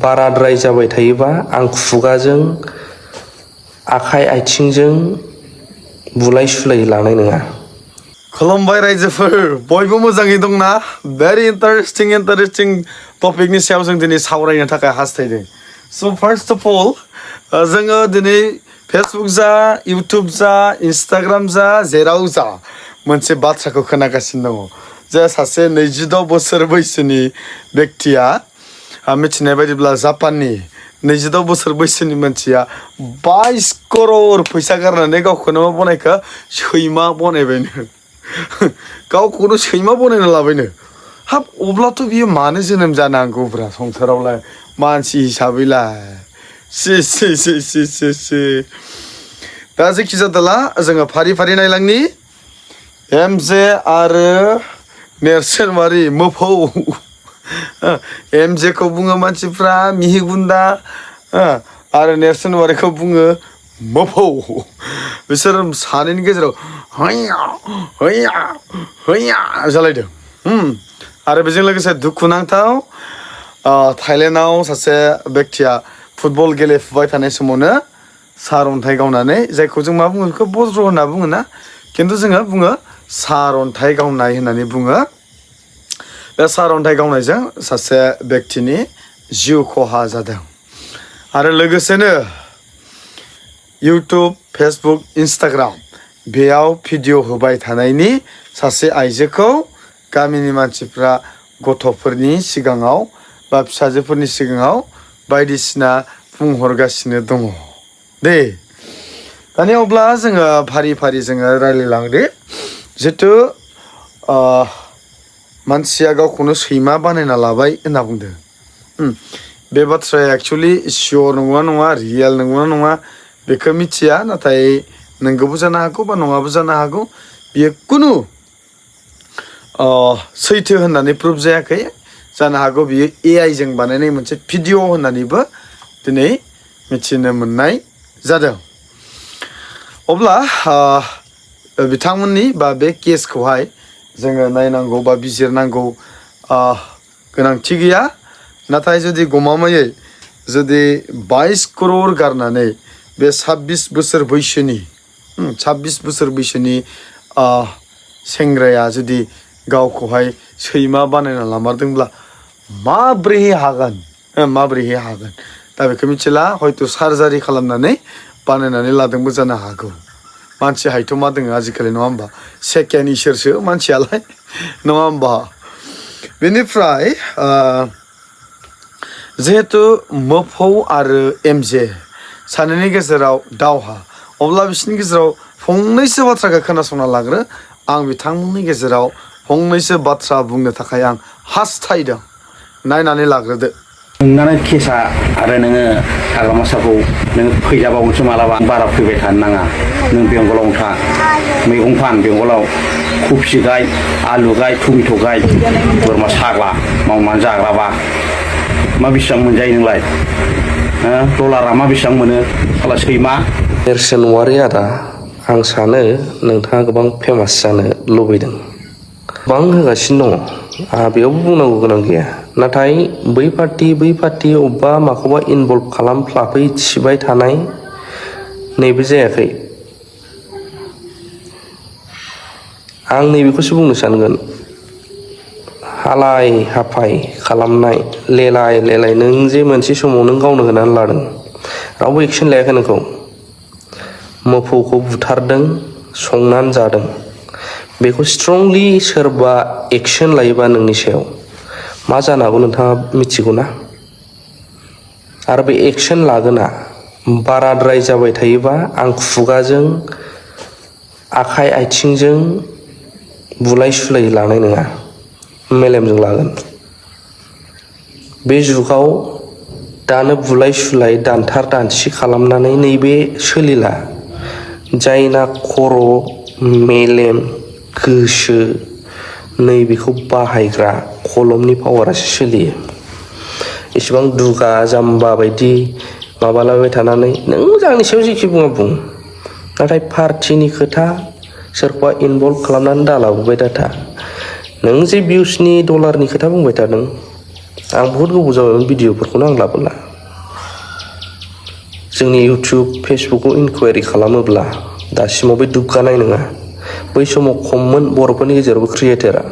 बाराद्राय जाबाय थायोबा आं खुगाजों आखाइ आथिंजों बुलाय सुलाय लानाय नङा। खुलुमबाय रायजोफोर, बयबो मोजाङै दंना? भेरि इन्टारेस्टिं टपिकनि सायाव जों दिनै सावरायनो थाखाय हास्थायदों। स' फार्स्ट अफ अल जोङो दिनै फेसबुक जा, इउटुब जा, इन्सटाग्राम जा, जेराव जा मोनसे बाथ्राखौ खोनागासिनो दङ जे सासे 26 बोसोर बैसोनि बेक्तिया मिथिनाय बायदिब्ला जापाननि 26 बोसोर बैसोनि मानसिया 22 करोड़ फैसा गारनानै गावखौनो मा बनायखो? सैमा बनायबायनो। गावखौनो सैमा बनायना लाबायनो। हाब अब्लाथ' बियो मानो जोनोम जानांगौब्रा संसारावलाय मानसि हिसाबैलाय? सि दा जेखि जादोला जोङो फारि फारि नायलांनि। एमजे आरो नेर्सोनवारि मोफौ। एमजेखौ बुङो मानसिफ्रा मिहिगुन्दा आरो नेर्सोनवारिखौ बुङो मोफौ। बिसोर सानैनि गेजेराव हैया जालायदों। आरो बेजों लोगोसे दुखुनांथाव थाइलेण्डआव सासे बेक्तिया फुटबल गेलेफुबाय थानाय समावनो सारअन्थाइ गावनानै, जायखौ जों मा बुङो बेखौ बज्र होनना बुङोना, खिन्थु जोङो बुङो सारअन्थाइ गावनाय होननानै बुङो। बे सारअन्थाइ गावनायजों सासे बेक्तिनि जिउ खहा जादों। आरो लोगोसेनो इउटुब, फेसबुक, इन्सटाग्राम बेयाव भिडिअ होबाय थानायनि सासे आइजोखौ गामिनि मानसिफ्रा गथ'फोरनि सिगाङाव बा फिसाजोफोरनि सिगाङाव बायदिसिना बुंहरगासिनो दङ दे। दानिया अब्ला जोङो फारि फारि जोङो रायलायलांदो। जितु मानसिया गावखौनो सैमा बानायना लाबाय होनना बुंदों। बे बाथ्राया एक्सुवेलि सियर नंगौना नङा, रियेल नंगौना नङा बेखौ मिथिया, नाथाय नंगौबो जानो हागौ बा नङाबो जानो हागौ। बियो कुनु सैथो होननानै प्रुभ जायाखै। जानो हागौ बियो AI जों बानायनाय मोनसे भिडिअ होननानैबो दिनै मिथिनो मोननाय जादों। अब्ला बिथांमोननि बा बे केसखौहाय जोङो नायनांगौ बा बिजिरनांगौ गोनांथि गैया। नाथाय जुदि गमामायै जुदि 22 करोड़ गारनानै बे 26 बोसोर बैसोनि 26 बोसोर बैसोनि सेंग्राया जुदि गावखौहाय सैमा बानायना लामारदोंब्ला माब्रैहाय हागोन? दा बेखौ मिथिला, हयथ' सार्जारि खालामनानै बानायनानै लादोंबो जानो हागौ। मानसि हायथ' मा दोङो आजिखालि, नङा होमबा? सेकेन्ड इसोरसो मानसियालाय, नङा होमबा? बेनिफ्राय जिहेथु मोफौ आरो एमजे सानैनि गेजेराव दावहा, अब्ला बिसोरनि गेजेराव फंनैसो बाथ्राखौ खोनासंना लाग्रो। आं बिथांमोननि गेजेराव फंनैसो बाथ्रा बुंनो थाखाय आं हास्थायदों। नायनानै लाग्रोदो। नोंनानो केसा आरो नोङो हाग्रामासाखौ नोङो फैजाबावनोसो मालाबा बारा फैबाय थानो नाङा। नों बेंगलावनो था, मैगं फान बेंगलाव, कफि गाय, आलु गाय, टमेट' गाय, बोरमा साग्ला मावनानै जाग्राबा मा बेसेबां मोनजायो नोंलाय? डलारा मा बेसेबां मोनो? साला सैमा। नेर्सोनवारि आदा, आं सानो नोंथाङा गोबां फेमास जानो लुबैदों। गोबां होगासिनो दङ, आंहा बेयावबो बुंनांगौ गोनां गैया। नाथाय बै पार्टि अबेबा माखौबा इनभल्भ खालामफ्लाफैथिबाय थानाय नैबे जायाखै। आं नैबेखौसो बुंनो सानगोन, हालाय हाफाय खालामनाय, लेलाय नों जे मोनसे समाव नों गावनो होनानै लादों, रावबो एक्सन लायाखै नोंखौ। मोफौखौ बुथारदों, संनानै जादों। बेखौ स्ट्रंलि सोरबा एक्सन लायोबा नोंनि सायाव मा जानो हागौ नोंथाङा मिथिगौ ना? आरो बे एक्सन लागोना बाराद्राय जाबाय थायोबा आं खुगाजों आखाइ आथिंजों बुलाय सुलाय लानाय नङा, मेलेमजों लागोन। बे जुगाव दानो बुलाय सुलाय दानथार दानसि खालामनानै नैबे सोलिला। जायना खर', मेलेम, गोसो नैबेखौ बाहायग्रा खलमनि पावारासो सोलियो। इसेबां दुगा जाम्बा बायदि माबालाबाय थानानै नों आंनि सायाव जेखि बुङा बुं, नाथाय पार्टिनि खोथा सोरखौबा इनभल्भ खालामनानै दालाबोबाय था। नों जे भिउसनि डलारनि खोथा बुंबाय थादों, आं बहुत गोबाव जाबायमोन भिडिअफोरखौनो आं लाबोला जोंनि इउटुब फेसबुकखौ इनकुवारि खालामोब्ला दासिमाव बे दुग्गानाय नङा बै समाव खममोन बर'फोरनि गेजेरावबो क्रिएटरा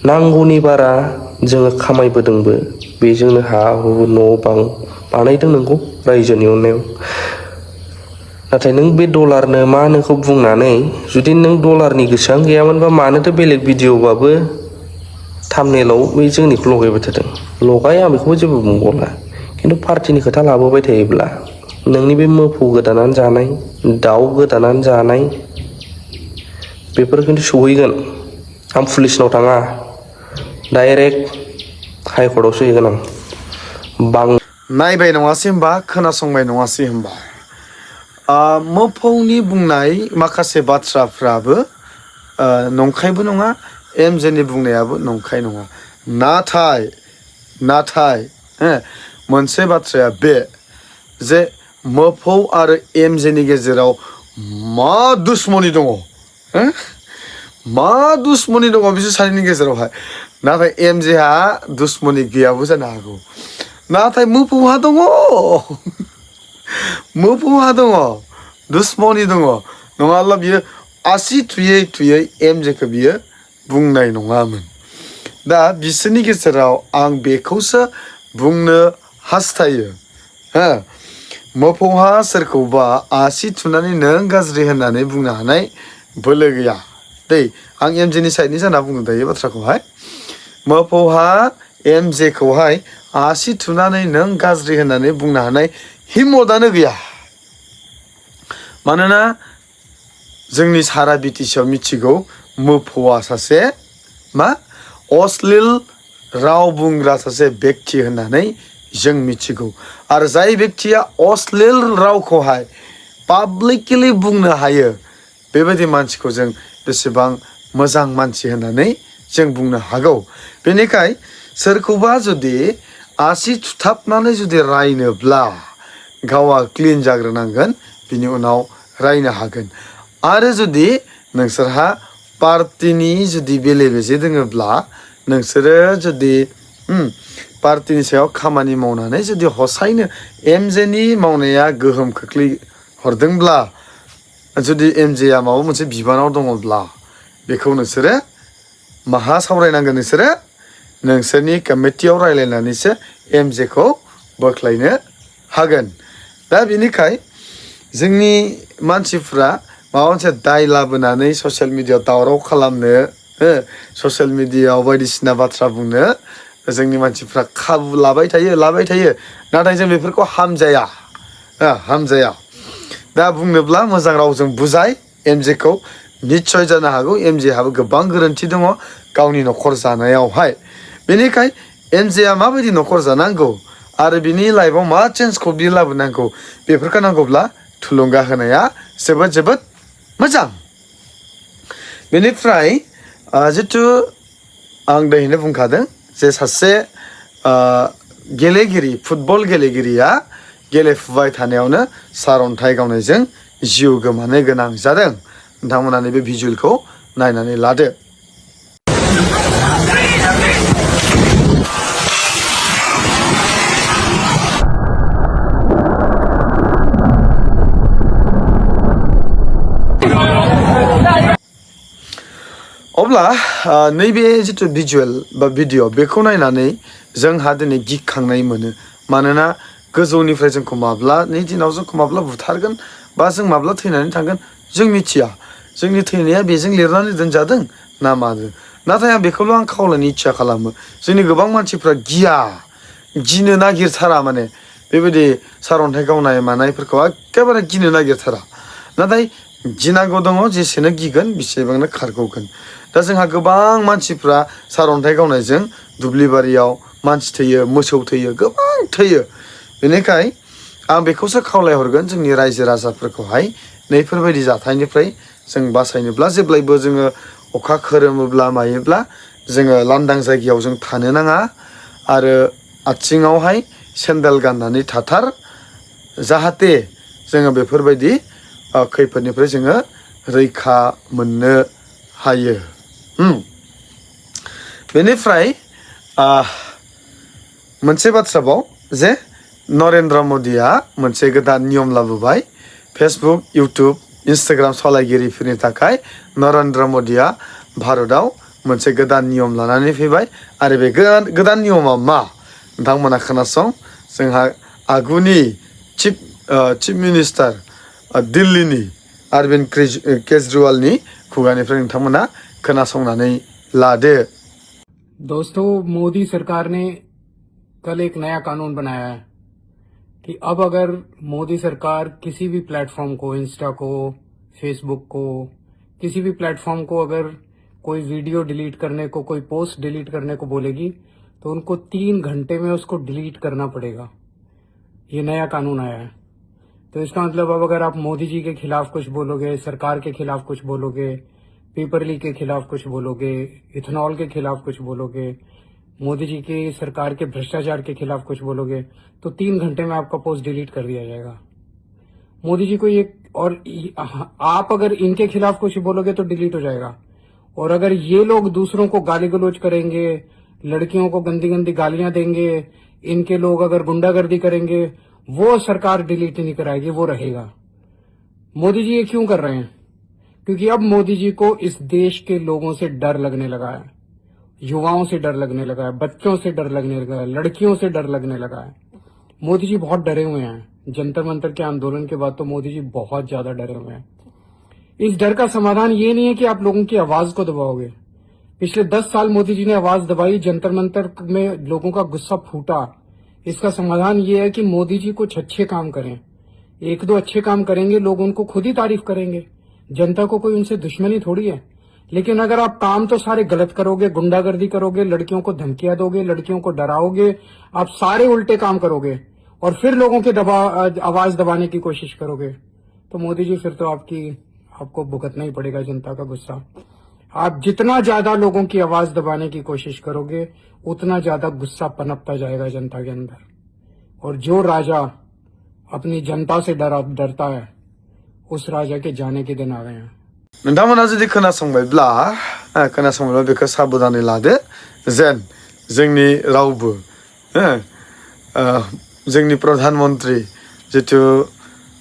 नांगौनि बारा जोङो खामायबोदोंबो बेजोंनो हा हु न' बां बानायदों नंगौ रायजोनि अननायाव नाथाय नों बे डलारनो मा नोखौ बुंनानै जुदि नों डलारनि गोसोआनो गैयामोनबा मानोथो बेलेग भिडिअबाबो थाम्बनेलाव बै जोंनिखौ लगायबाय थादों लगाय आं बेखौबो जेबो बुंबावला खिन्थु पार्टिनि खोथा लाबोबाय थायोब्ला नोंनि बे मोफौ गोदानानै जानाय दाउ गोदानानै जानाय बेफोर खिन्थु सहैगोन आं पुलिसनाव थाङा डाइरेक्ट हाइकर्टआवसो हैगोन आं बां नायबाय नङासै होमबा खोनासंबाय नङासै होमबा मोफौनि बुंनाय माखासे बाथ्राफ्राबो नंखायबो नङा एमजेनि बुंनायाबो नंखाय नङा नाथाय मोनसे बाथ्राया बे जे मोफौ आरो एमजेनि गेजेराव मा दुश्मनी दङ मा दुश्मनी दङ बिसोर सानैनि गेजेरावहाय नाथाय एमजेहा दुश्मनी गैयाबो जानो हागौ नाथाय मोफौहा दङ मोफौहा दङ दुश्मनी दङ नङाब्ला बियो आसि थुयै थुयै एमजेखौ बियो बुंनाय नङामोन दा बिसोरनि गेजेराव आं बेखौसो बुंनो हास्थायो मोफौहा सोरखौबा आसि थुनानै नों गाज्रि होननानै बुंनो हानाय बोलो गैया दै आं एमजेनि साइडनि जाना बुंनो दायो बाथ्राखौहाय मोफौहा एमजेखौहाय आसि थुनानै नों गाज्रि होननानै बुंनो हानाय हिम्मतानो गैया मानोना जोंनि सारा बिटिसिआव मिथिगौ मोफौआ सासे मा अश्लील राव बुंग्रा सासे व्यक्ति होननानै जों मिथिगौ आरो जाय व्यक्तिया अश्लील रावखौहाय पाब्लिकलि बुंनो हायो बेबायदि मानसिखौ जों बेसेबां मोजां मानसि होननानै जों बुंनो हागौ बेनिखाय सोरखौबा जुदि आसि थुथाबनानै जुदि रायनोब्ला गावआ क्लिन जाग्रोनांगोन बिनि उनाव रायनो हागोन आरो जुदि नोंसोरहा पार्टिनि जुदि बेले बेजे दोङोब्ला नोंसोरो जुदि पार्टिनि सायाव खामानि मावनानै जुदि हसायनो एमजेनि मावनाया गोहोम खोख्लैहरदोंब्ला जुदि एमजेआ माबा मोनसे बिबानाव दङब्ला बेखौ नोंसोरो माहा सावरायनांगोन नोंसोरनि कमिटियाव रायलायनानैसो एमजेखौ बोख्लायनो हागोन दा बेनिखाय जोंनि मानसिफ्रा माबा मोनसे दाय लाबोनानै ससियेल मिडियायाव दावराव खालामनो ससियेल मिडियायाव बायदिसिना बाथ्रा बुंनो जोंनि मानसिफ्रा खाबु लाबाय थायो नाथाय जों बेफोरखौ हामजाया दा बुंनोब्ला मोजां रावजों बुजाय एमजेखौ निस्सय जानो हागौ एमजेहाबो गोबां गोरोन्थि दङ गावनि न'खर जानायावहाय बेनिखाय एमजेआ माबायदि न'खर जानांगौ आरो बिनि लाइफआव मा चेन्जखौ बियो लाबोनांगौ बेफोरखौ नांगौब्ला थुलुंगा होनाया जोबोद मोजां बेनिफ्राय जिथु आं दहायनो बुंखादों जे सासे गेलेगिरि फुटबल गेलेगिरिया गेलेफुबाय थानायावनो सारअन्थाइ गावनायजों जिउ गोमानो गोनां जादों नोंथांमोना नैबे भिजुअलखौ नायनानै लादो अब्ला नैबे जिथु भिजुअल बा भिडिअ बेखौ नायनानै जोंहा दिनै गिखांनाय मोनो मानोना गोजौनिफ्राय जोंखौ माब्लानि दिनाव जोंखौ माब्ला बुथारगोन बा जों माब्ला थैनानै थांगोन जों मिथिया जोंनि थैनाया बेजों लिरनानै दोनजादों ना मादों नाथाय आं बेखौल' आं खावलायनो इच्सा खालामो जोंनि गोबां मानसिफ्रा गिनो नागिरथारा माने बेबायदि सारअन्थाइ गावनाय मानायफोरखौ एखेबारे गिनो नागिरथारा नाथाय गिनांगौ दङ जेसेनो गिगोन बेसेबांनो खारग'गोन दा जोंहा गोबां मानसिफ्रा सारअन्थाइ गावनायजों दुब्लिबारियाव मानसि थैयो मोसौ थैयो गोबां थैयो बेनिखाय आं बेखौसो खावलायहरगोन जोंनि रायजो राजाफोरखौहाय नैफोरबायदि जाथायनिफ्राय जों बासायनोब्ला जेब्लायबो जोङो अखा खोरोमोब्ला मायोब्ला जोङो लांदां जायगायाव जों थानो नाङा आरो आथिङावहाय सेन्देल गाननानै थाथार जाहाथे जोङो बेफोरबायदि खैफोदनिफ्राय जोङो रैखा मोननो हायो बेनिफ्राय मोनसे बाथ्राबाव जे नरेन्द्र मदिया मोनसे गोदान नियम लाबोबाय फेसबुक इउटुब इन्स्टाग्राम सालायगिरिफोरनि थाखाय नरेन्द्र मदिया भारताव मोनसे गोदान नियम लानानै फैबाय आरो बे गोदान नियमा मा नोंथांमोना खोनासं जोंहा आगुनि चिफ मिनिस्टार दिल्लीनि अरविंद केजरीवालनि खुगानिफ्राय नोंथांमोना खोनासंनानै लादो। दोस्तों, मोदी सरकार ने कल एक नया कानून बनाया है कि अब अगर मोदी सरकार किसी भी प्लेटफॉर्म को, इंस्टा को, फेसबुक को, किसी भी प्लेटफॉर्म को अगर कोई वीडियो डिलीट करने को, कोई पोस्ट डिलीट करने को बोलेगी तो उनको 3 घंटे में उसको डिलीट करना पड़ेगा। ये नया कानून आया है। तो इसका मतलब अब अगर आप मोदी जी के खिलाफ कुछ बोलोगे, सरकार के खिलाफ कुछ बोलोगे, पेपर लीक के खिलाफ कुछ बोलोगे, इथेनॉल के खिलाफ कुछ बोलोगे, मोदी जी की सरकार के भ्रष्टाचार के खिलाफ कुछ बोलोगे तो 3 घंटे में आपका पोस्ट डिलीट कर दिया जाएगा। मोदी जी को ये, और आप अगर इनके खिलाफ कुछ बोलोगे तो डिलीट हो जाएगा। और अगर ये लोग दूसरों को गाली गलौज करेंगे, लड़कियों को गंदी गंदी गालियां देंगे, इनके लोग अगर गुंडागर्दी करेंगे, वो सरकार डिलीट नहीं कराएगी, वो रहेगा। मोदी जी ये क्यों कर रहे हैं? क्योंकि अब मोदी जी को इस देश के लोगों से डर लगने लगा है, युवाओं से डर लगने लगा है, बच्चों से डर लगने लगा है, लड़कियों से डर लगने लगा है। मोदी जी बहुत डरे हुए हैं। जंतर मंतर के आंदोलन के बाद तो मोदी जी बहुत ज्यादा डरे हुए हैं। इस डर का समाधान ये नहीं है कि आप लोगों की आवाज को दबाओगे। पिछले 10 साल मोदी जी ने आवाज दबाई, जंतर मंतर में लोगों का गुस्सा फूटा। इसका समाधान ये है कि मोदी जी कुछ अच्छे काम करें। 1-2 अच्छे काम करेंगे, लोग उनको खुद ही तारीफ करेंगे। जनता को कोई उनसे दुश्मनी थोड़ी है। लेकिन अगर आप काम तो सारे गलत करोगे, गुंडागर्दी करोगे, लड़कियों को धमकियां दोगे, लड़कियों को डराओगे, आप सारे उल्टे काम करोगे और फिर लोगों के आवाज दबाने की कोशिश करोगे तो मोदी जी फिर तो आपको भुगतना ही पड़ेगा जनता का गुस्सा। आप जितना ज्यादा लोगों की आवाज दबाने की कोशिश करोगे उतना ज्यादा गुस्सा पनपता जाएगा जनता के अंदर। और जो राजा अपनी जनता से डरता है उस राजा के जाने के दिन आ गए हैं। नोंथांमोना जुदि खोनासंबायब्ला बेखौ साबधानै लादो जेन जोंनि रावबो जोंनि प्रधानमन्त्री जितु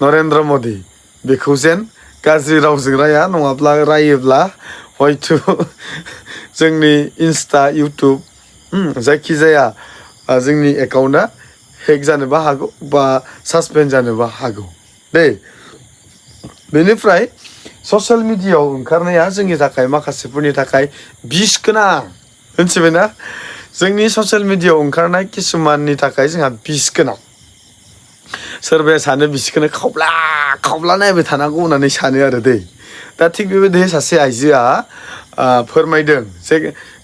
नरेन्द्र मदि बेखौ जेन गाज्रि रावजों राया, नङाब्ला रायोब्ला हयथ' जोंनि इन्स्टा इउटुब जायखिजाया जोंनि एकाउन्टआ हेक जानोबो हागौ बा सासपेन्ड जानोबो हागौ दे। बेनिफ्राय ससियेल मिडियायाव ओंखारनाया जोंनि थाखाय माखासेफोरनि थाखाय बिस गोनां, मिथिबायना? जोंनि ससियेल मिडियायाव ओंखारनाय किसुमाननि थाखाय जोंहा बिस गोनां। सोरबाया सानो बिसखौनो खावब्ला नायबाय थानांगौ होननानै सानो आरो दै। दा थिग बेबायदि सासे आइजोआ फोरमायदों जे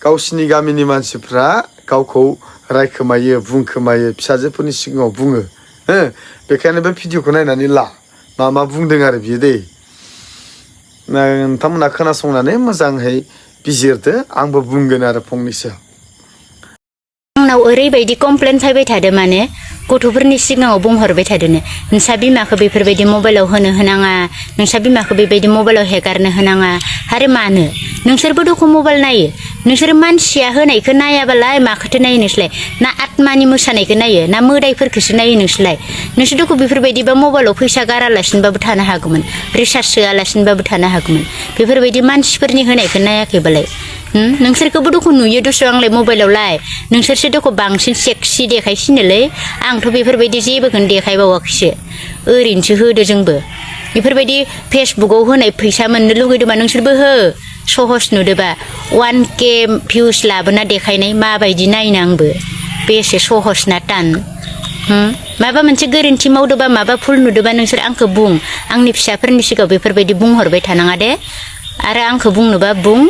गावसिनि गामिनि मानसिफ्रा गावखौ रायखोमायो, बुंखोमायो, फिसाजोफोरनि सिगाङाव बुङो। बेखायनो बे भिडिअखौ नायनानै ला मा बुंदों आरो बियो दै। नोंथांमोना खोनासंनानै मोजाङै बिजिरदो, आंबो बुंगोन आरो फंनैसो। आंनाव ओरैबायदि कमप्लेन फैबाय थादों, माने गथ'फोरनि सिगाङाव बुंहरबाय थादों नोंसा बिमाखौ बेफोरबायदि मबाइलाव होनो होनाङा, नोंसा बिमाखौ बेबायदि मबाइलाव हेगारनो होनाङा। आरो मानो नोंसोरबो दख' मबाइल नायो? नोंसोर मानसिया होनायखौ नायाबालाय माखौथो नायो नोंसोरलाय? ना आत्मानि मोसानायखौ नायो, ना मोदायफोरखौसो नायो नोंसोरलाय? नोंसोर दख' बेफोरबायदिबा मबाइलाव फैसा गारालासिनोबाबो थानो हागौमोन, रिसार्ज सोआलासिनोबाबो थानो हागौमोन। बेफोरबायदि मानसिफोरनि होनायखौ नायाखैबालाय नोंसोरखौबो दख' नुयो दस' आंलाय मबाइलावलाय। नोंसोरसो दख' बांसिन सेक्सि देखायसिनोलै। आंथ' बेफोरबायदि जेबोखौनो देखायबावाखैसो, ओरैनोसो होदो जोंबो। बेफोरबायदि फेसबुकाव होनाय फैसा मोननो लुगैदोंबा नोंसोरबो हो, सहस नुदोबा 1K भिउस लाबोना देखायनाय माबायदि नायनो आंबो, बेसे सहस ना टान। माबा मोनसे गोरोन्थि मावदोबा, माबा भुल नुदोबा नोंसोर आंखौ बुं। आंनि फिसाफोरनि सिगाङाव बेफोरबायदि बुंहरबाय थानाङा दे। आरो आंखौ बुंनोबा बुं,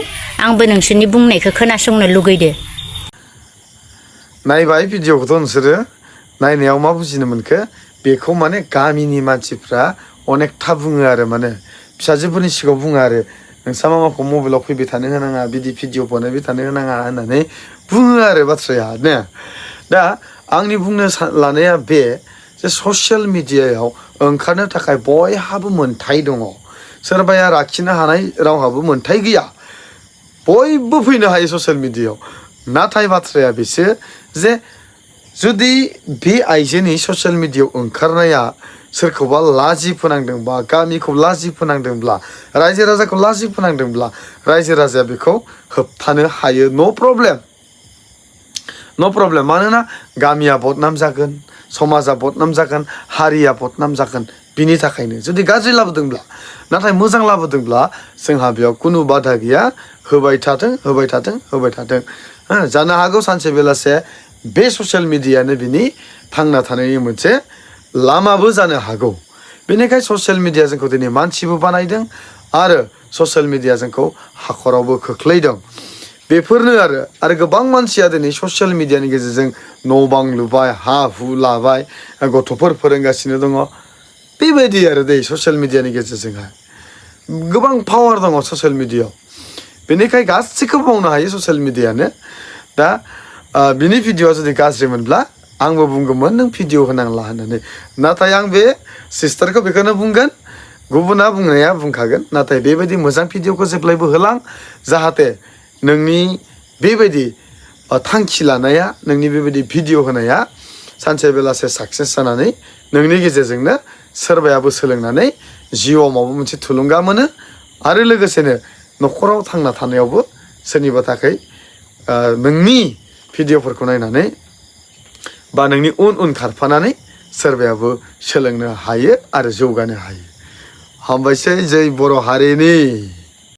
आंबो नोंसोरनि बुंनायखौ खोनासंनो लुगैदो। नायबाय भिडिअखौथ' नोंसोरो, नायनायाव मा बुजिनो मोनखो? बेखौ माने गामिनि मानसिफ्रा अनेकथा बुङो आरो, माने फिसाजोफोरनि सिगाङाव बुङो आरो नोंसा मामाखौ मबाइलाव फैबाय थानो होनाङा, बिदि भिडिअ बानायबाय थानो होनाङा होननानै बुङो आरो बाथ्राया ने। दा आंनि बुंनो लानाया बे जे ससियेल मिडियायाव ओंखारनो थाखाय बयहाबो मोन्थाय दङ। सोरबाया लाखिनो हानाय रावहाबो मोन्थाय गैया। बयबो फैनो हायो ससियेल मिडियायाव। नाथाय बाथ्राया बेसो जे जुदि बे आइजोनि ससियेल मिडियायाव ओंखारनाया सोरखौबा लाजि फोनांदोंबा गामिखौ लाजि फोनांदोंब्ला रायजो राजाखौ लाजि फोनांदोंब्ला रायजो राजाया बेखौ होबथानो हायो नो प्रब्लेम मानोना गामिया बदनाम जागोन समाजा बदनाम जागोन हारिया बदनाम जागोन बिनि थाखायनो जुदि गाज्रि लाबोदोंब्ला नाथाय मोजां लाबोदोंब्ला जोंहा बेयाव खुनु बाधा गैया होबाय थाथों जानो हागौ सानसे बेलासे बे ससियेल मिडियानो बिनि थांना थानायनि मोनसे लामाबो जानो हागौ बेनिखायनो ससियेल मिडिया जोंखौ दिनै मानसिबो बानायदों आरो ससियेल मिडिया जोंखौ हाखरावबो खोख्लैदों बेफोरनो आरो गोबां मानसिया दिनै ससियेल मिडियानि गेजेरजों न' बां लुबाय हा हु लाबाय गथ'फोर फोरोंगासिनो दङ बेबायदि आरो दै ससियेल मिडियानि गेजेरजोंहाय गोबां पावार दङ ससियेल मिडियायाव बेनिखायनो गासैखौबो मावनो हायो ससियेल मिडियानो दा बिनि भिडिअआ जुदि गाज्रिमोनब्ला आंबो बुंगौमोन नों भिडिअ होनांला होननानै नाथाय आं बे सिस्टारखौ बेखौनो बुंगोन गुबुना बुंनाया बुंखागोन नाथाय बेबायदि मोजां भिडिअखौ जेब्लायबो होलां जाहाथे नोंनि बेबायदि थांखि लानाया नोंनि बेबायदि भिडिअ होनाया सानसे बेलासे साक्सेस जानानै नोंनि गेजेरजोंनो सोरबायाबो सोलोंनानै जिउआव माबा मोनसे थुलुंगा मोनो आरो लोगोसेनो न'खराव थांना थानायावबो सोरनिबा थाखाय नोंनि भिडिअफोरखौ नायनानै बा नोंनि उन खारफानानै सोरबायाबो सोलोंनो हायो आरो जौगानो हायो हामबायसै जै बर' हारिनि